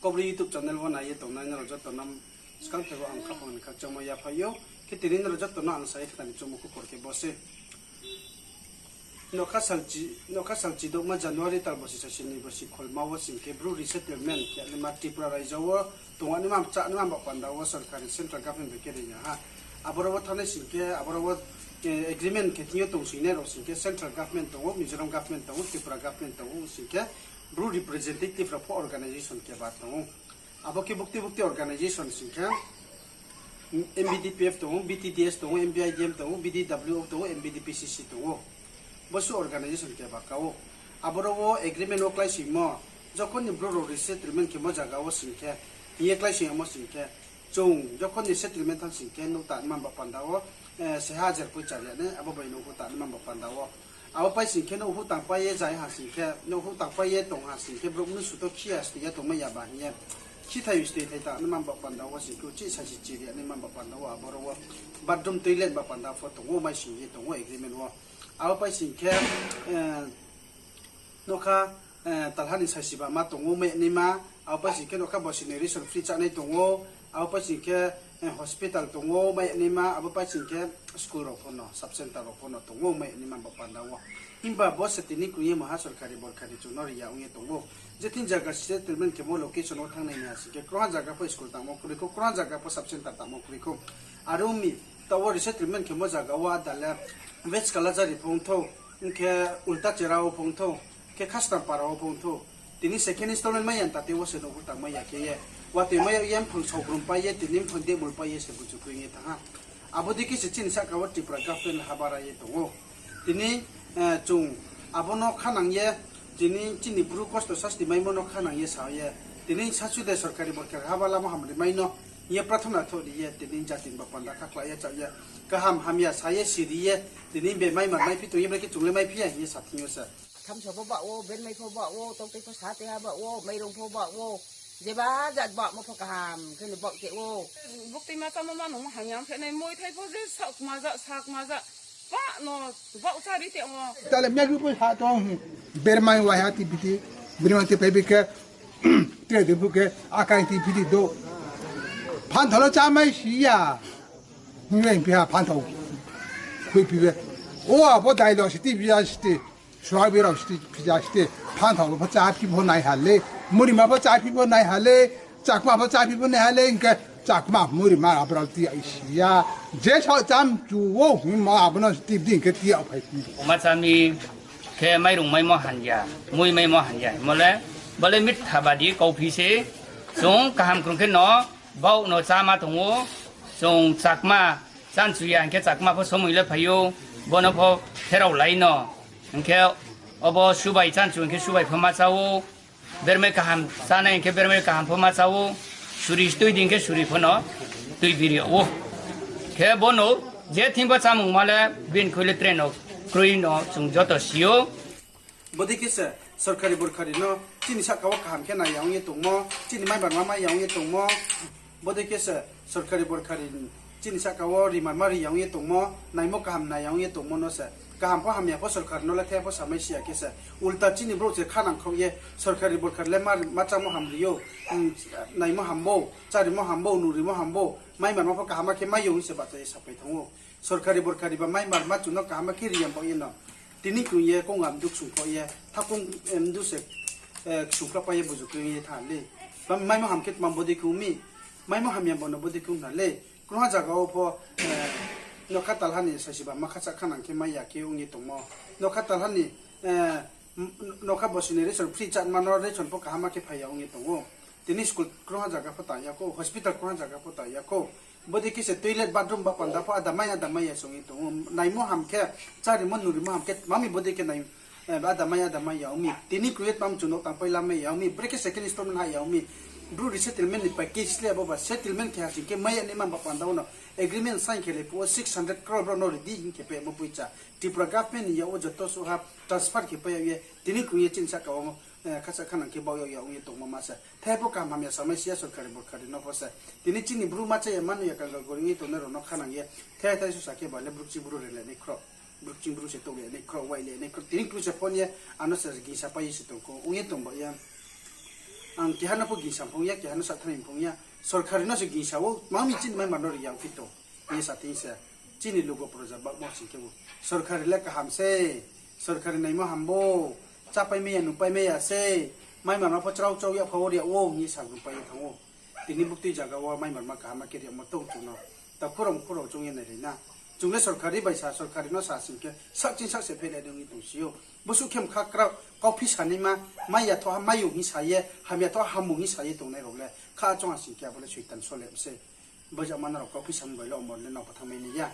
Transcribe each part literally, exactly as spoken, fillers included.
Obri YouTube channel wo nai ye tongnai nrao joto no skang thebo ang khaphang ni khakchangmo yaphaih ou. Khe tini nrao joto no ang sa ye khnari choungmo khupor khe bo se. Nokha salchi, nokha salchi douhma January tal bosi sasi ni bosi kholma wo sing khe Bru resettlement khe naima Tripura raijo wo tongnaima, chánaima ba panda wo sorkar ni central government bai khe ri ya ha. Aboro wo thanngnai sing khe, aboro wo, eh, agreement khe thing yo tong sing nai rao sing khe central government tong ou, Mizoram government tong ou, Tripura government tong ou sing khe Bru representative rao pho organization keba tong ou. Abo khe bukti bukti organization sing khe, M B D P F tong ou, B T D S tong ou, M B I D M tong ou, B D W O tong ou, M B D P C C tong ou. Bosu organization keba ka ou. Aboro wo agreement wo kláisoingmo, jokhon ni Bru rao resettlement khemo zaga wo sing khe, hing ye kláisoing yamo sing khe, chung jokhon ni settlement thanng sing khe, nouh tanaima ba panda wo, eh, se hajar poicha ri ya nai, abo bai nouh tanaima ba panda wo. Abo pai sing khe nouh tangpai ye zai ha sing khe, nouh tangpai ye tong ha sing khe, brouh mnusu to khi ya, stoi ya tongmai ya ba hing ye. Khithai stoi thai tanaima ba panda wo sing khe, uchih saisi chiri yanaima ba panda wo, aboro wo bathroom toilet ba panda pho tong ou, mai sing ye tong ou agreement wo. Abo pai sing khe, eh, nokha, eh, talha ni saisi ba ma tong ou, mai yanaima, abo pai sing khe nokha bosi ni ration free chánai tong ou, abo pai sing khe, eh, hospital tong ou, mai yanaima, abo pai sing khe school rao pho no, sub center rao pho no tong ou, mai yanaima ba panda wo. Himba bo se tini krung ye maha sorkari borkari chung no ri ya ong ye tong ou. Je thing zaga settlement khemo location wo thanngnai ni ha sing khe, kroha zaga pho school tangmo kroi khou, kroha zaga pho sub center tangmo kroi khou. Are ong mi, taoh wo resettlement khemo zaga wo ada le West Kalajhari pho ong thou, ong khe Ultachera wo pho ong thou, khe Khasnampara wo pho ong thou. Tini second installment mai ya ta tei wo se nouh tangmai ya khe ye. Watoi mai ya ye mphang saogrum pai ye, tini mphang debmul pai ye se buju kroi ye thanng ha. Abo dei khe se chini sahka wo Tripura government habara ye tong ou. Tini, eh, chung abo no khanang ye, tini chini Bru kosto sasti maimo no khanang ye sa ye. Tini sasu de sorkari borkari haba lamo hamri mai no, hing ye prathona thoh ri ye, tini jati ni ba panda khakhla ye cha ye. Kaham hamya sa ye siri ye, tini be maimar maiphi tong ye, bre khe chung le maiphi ya hing ye sa thing yo se. Thamsa pho bah wo, bermai pho bah wo, toktei pho sa tei ha bah wo, mairung pho bah wo, jeba jat bahmo pho kaham khe ni bah khe ou. Bukti ma chámo ma nung hamya ong khe nai, moithai pho je sakma ja, sakma ja, pah no bah chári te wo. Tale mya bi pho ha tong, bermai wai ha ti bi ti, bermai te pai bi khe, tre de bu khe, akai ti bi ti do. Phanthao lo chámai si ya. Hing ye hing phi ha phanthao. Khui phi be. O abo dai lo siti bi ya siti. Suabi rao siti, phi ya siti, phanthao pho chá phi pho nai ha le, murima pho chá phi pho nai ha le, chakma pho chá phi pho nai ha le, hing khe chakma murima abrao ti ai si ya. Je sao cham chu wo hingmo abo no siti bdi hing khe ti yag phai phi. Oma chámi khe mairung maimo hamya, mui maimo hamya hingmo le, bo le mitha badi kauphi se, chung kaham krung khe no, bauh no cháma tong ou, chung chakma, chánchu ya hing khe chakma pho somoi le phai ou, bo no pho pherao lai no, hing khe obo subai chánchu hing khe subai pho ma chá ou, bermai kaham chánai hing khe bermai kaham pho ma chá ou, suri tui di hing khe suri pho no tui biri yag ou. Khe bo no je thing bo chámungma le bini khui le tre no kroi no chung joto si ou. Bodei khe se sorkari borkari no chini sahka wo kaham khe nai ya ong ye tongmo, chini maimarma mai ya ong ye tongmo. Bodei khe se sorkari borkari chini sahka wo rimarma ri ya ong ye tongmo, naimo kaham nai ya ong ye tongmo no se. Kaham pho hamya pho sorkar no le the pho samai si ya khe se. Ulta chini brouh se khanang khaoh ye sorkari borkari le ma, ma chámo hamri ou, naimo hambo, chárimo hambo, nungrimo hambo, maimarma pho kaham khe mai yo hing se bahcha ye sapai thanng ou. Sorkari borkari ba maimarma chung no kaham khe ri ya baoh ye no. Tini krung ye kong amdu ksung khaoh ye, thakhong, eh, mdu se, eh, ksung khlapai ye buju kroi ye thanng le. Ba maimo ham khe tma bodei khe ong mi, maimo hamya bo no bodei khe ong na le. Kroha zaga wo pho, eh, nokha talha ni saisi ba ma khacha khanang khe mai ya khe ong ye tongmo. Nokha talha ni, eh, nokha bosi ni ration free chánma no ration pho kaham khe phai ya ong ye tong ou. Tini school kroha zaga pho ta ya khou, hospital kroha zaga pho ta ya khou. Bodei khe se toilet bathroom ba panda pho ada mai ada mai ya se ong ye tong ou. Naimo ham khe, chárimo nungrimo ham khe, tma mi bodei khe nai, eh, ada mai ada mai ya ong mi. Tini krung ye tma mi chung no tangpai lamai ya ong mi. Brekhe second installment ha ya ong mi. Bru resettlement ni package le abo ba settlement khe ha sing khe mai ya naima ba panda wo no agreement sign khe le phuh wo six hundred crore brouh no ri di hing khe phaimo poicha. Tripura government ni yak wo joto suh ha transfer khe pai yag ye. Tini krung ye chini sahka wo, eh, khacha khanang khe baoh yag ya ong ye tongmo ma se. The pho kaham hamya samai si ya sorkari borkari no pho se. Tini chini Bru ma chá ya mano ya kangal gori ong ye tongnai rao no khanang ye. The thai susa khe ba le Bru kching Bru rele nai khro. Bru kching Bru se tong le nai khro, wai le nai khro. Tini krung se phone ye, ano se gingsa pai ye se tong khou. Ong ye tong ba ye. Ang keha no pho gingsa phung ya, keha no sathanai phung ya. Sorkari no se gingsa ou, tma mi chini maimar no ri ya phi tong. Hing ye sa thing se, chini lugo proja bakmo sing khe bo. Sorkari le kaham se, sorkari naimo ham bo, chápai mai ya, nupai mai ya se, maimar ma pho chrao chrao ya pha wo ri ya ou, hing ye sa pai ye thanng ou. Tini buktui zaga wo maimarma kaham ma khe ri yagmo tong chung no. Takhu rao mkhu rao chung ye nai ri na. Chung le sorkari bai sa, sorkari no sa sing khe, sakching sak se phehlai nung ye tong si ou. Bosuh khe mkha krao, kauphi sanaima, mai ya thoha, mai yo hing sa ye, hamya thoha, hamu hing sa ye tongnai rao le, kha chong ha sing khe abo le soitan sole se. Bojama nrao kauphi samung bai le omor le nrao pho thanngmai nai ya.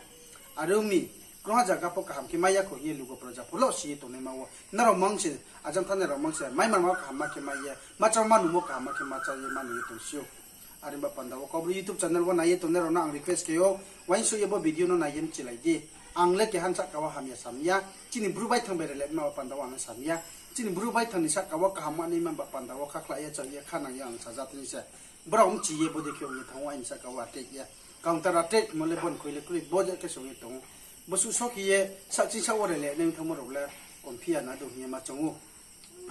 Are ong mi, krungha zaga pho kaham khe mai ya kho hing ye lugo proja pho lo si ye tongnaima wo. Nrao mang se, ajang thanai rao mang se, maimarma kaham ma khe mai ye, ma chá ma numo kaham ma khe ma chá ye ma nung ye tong si ou. Are ba panda wo Kaubru YouTube channel wo nai ye tongnai rao no ang request khe ou, uaingsouh ye bo video no nai ye mchilai di. Ang le keha ni sahka wo hamya sam ya, chini Bru baithang bai rle ma ba panda wo ang sam ya. Chini Bru baithang ni sahka wo kaham ma naima ba panda wo khakhla ye chá ye kha nang ye ang saja thing se. Brao mchi ye bodei khe ong ye thanng ou aini sahka wo attack ye. Counter attack mo le bon khui le kroi, bodei khe se ong ye tong ou. Bosuh so khe ye sakching sak wo rle nai thanngmo rao le, komphi ya na do hing ye ma choung ou.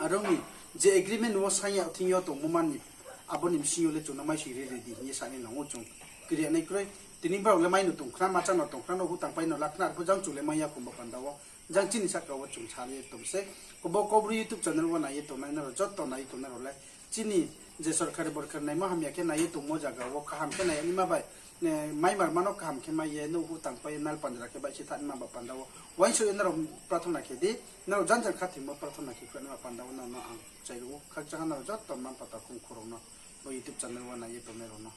Are ong mi, je agreement wo saing ya thing yo tongmo mani, abo ni bsing yo le chung no maising ri ri di hing ye sa ni nang ou chung. Kri ya nai kroi, tini brao le mai no tong khna, ma chá no tong khna, no hu tangpai no la khna, arpho jang chung le mai ya kho ba panda wo. Jang chini sahka wo chung sa ye tong se, kobo Kaubru YouTube channel wo nai ye tongnai nrao joto nai ye tongnai rao le, chini je sorkari borkari naimo hamya khe nai ye tongmo zaga wo kaham khe nai ya naima bai, maimarma no kaham khe mai ye, no hu tangpai ye, nal panjra khe baih se thanngnaima ba panda wo. Uaingsouh ye nrao prathona khe di, nrao jang jang khathoimo prathona khe khruh naima panda wo nrao no ang chai ou, khakchang ha nrao joto mma mpha takhu mkhu rao no, bo YouTube channel wo nai ye tongnai rao no.